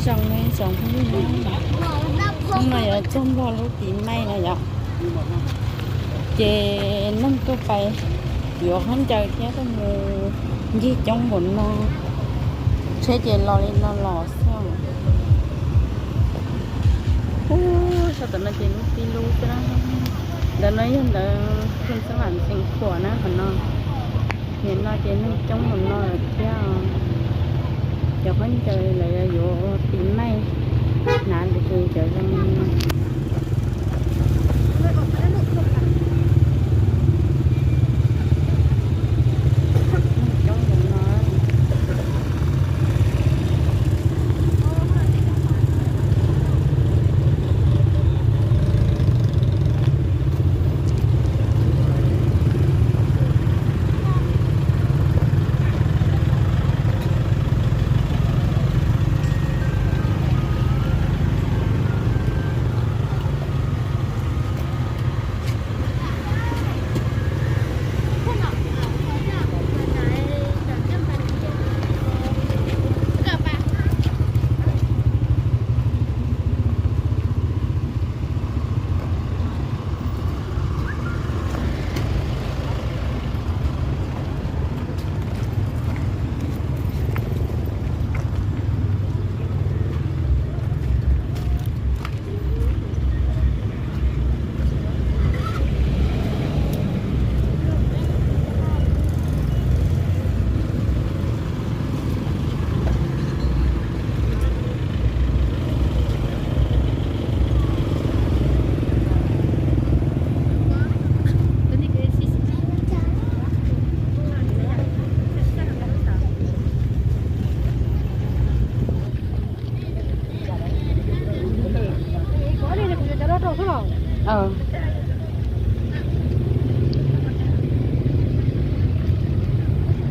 Tsoom ne tsoom phooj ywg, hnub no yuav txog nrog lub tiv maij no yom, ces neeg tuaj pais yuav khaub ncaws thiab tuaj mus ncig coob npaum no, tsheb ces los li no los xwb. Ub, sab tom no ces lub tib lub xwb na. Ntawm no yog ntawd Phoos Xab Vam Xeev Khuam na qhov no. Nim no ces neeg coob npaum no lawm thiab. Cov khaub ncaws lawv yuav ua tiv maij, hnav ntawd ces cov zoo li no. Neeg coob npaum no.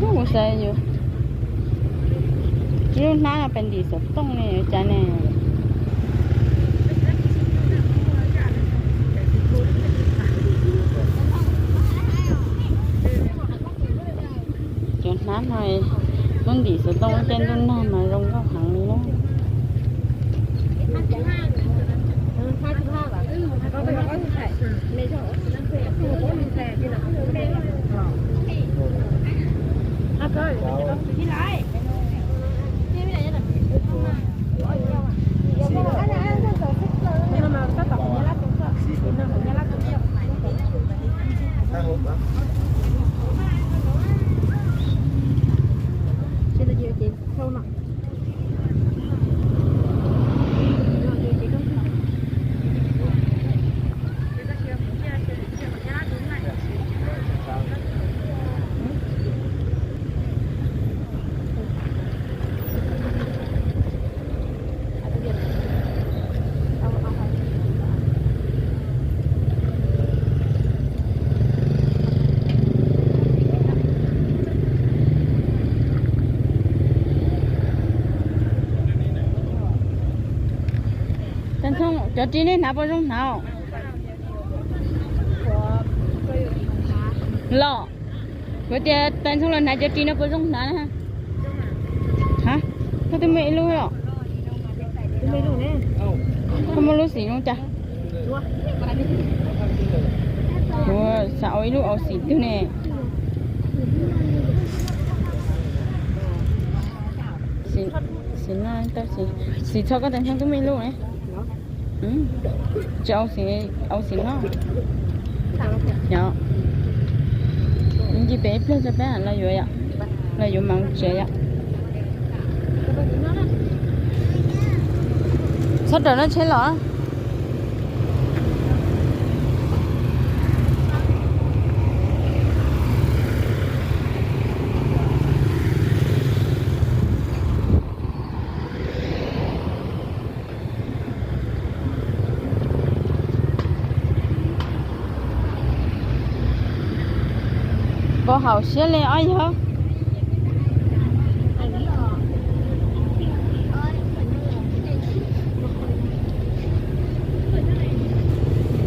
Ub, mus xav yus, ib lub hnab no pes ntim xov tooj ne, cas ne. Cov hnab no, lub ntim xov tooj tej ntuj nag mas zoo nkauj heev li na. Tais Ntxhoo, cov ris nej hnav puas zoo hnav? Los, kuv tias Tais Ntxhoo los hnav cov ris no puas zoo hnav na? Ha, koj twb muaj ib lub los? Koj muaj lub xim zoo cas? Kuv xav ua ib lub au xim twg ne. Xim no tau xim, xim txho koj Tais Ntxhoo twb muaj ib lub ne. Tsis au xim, au xim no. Yog ncig pem ib pliag tso peb los yuav yom, los yuav mas tsev yom. Txhob raws no tsheb los. Pov haum siab li ob yawg.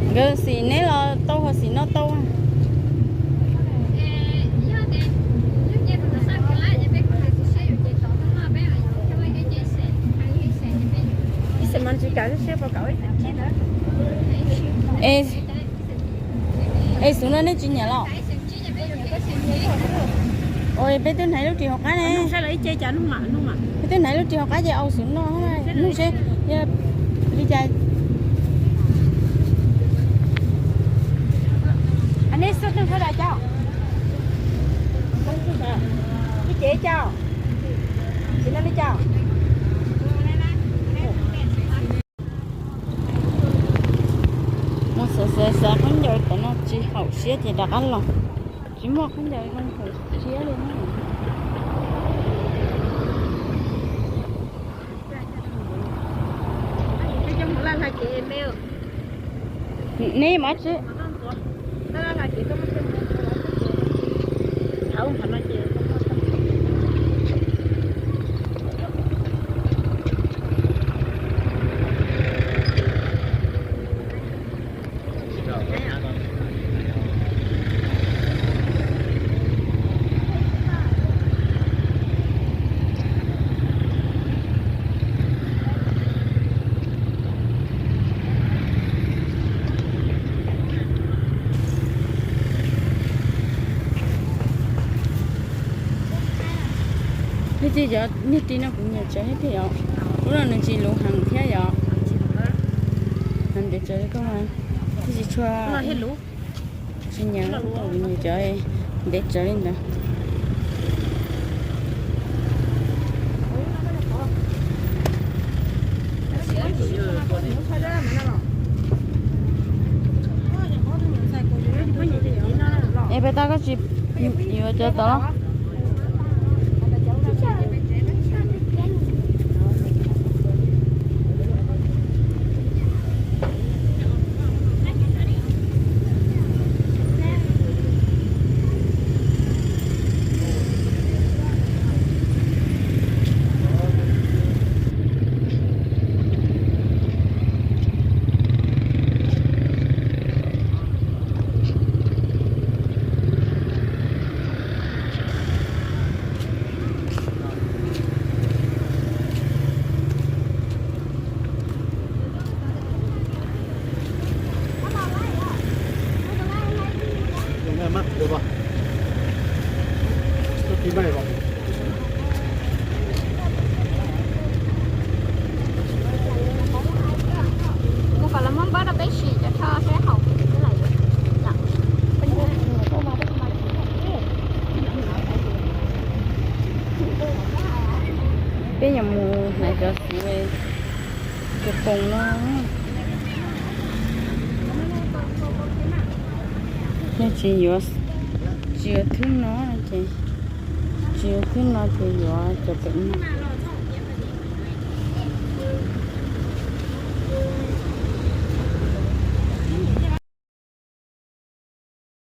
Nkawd xim neb los tau ho xim no tau. Es, es xub no nej tsis nyiam los? Ua peb twb hnav lub ris hauv qab ne. Peb twb hnav lub ris hauv qab ces au xub no nug seb yog li cas. Nej xub no sawv daws cau. Li ces cau. Tsis no li cau. Mus xav xav xav khaub ncaws tom no tsis haum siab ces rov qab los. Tsis muaj khaub ncaws zoo haum siab li na. Neb mas tsis Niag ris, niag ris no kuv nyiam tsawv thiab tiag yom. Lub no nws tsis luv heev thiab yom. Ntev tsawv li koj mas, tsis tshua, tsis nyiam, kuv nyiam cov ntev tsawv li ntawd. Es peb tab koj tsis yuav cov tod los? Mus kom lawv muab npawb rau peb sim cov rho seb haum peb sim lawm. Peb yuav mus hnav cov xuv, cov poom no. Yog tsis yuav, tsis yuav thwb no ces, tsis yuav thwb no ces yuav cov pem no.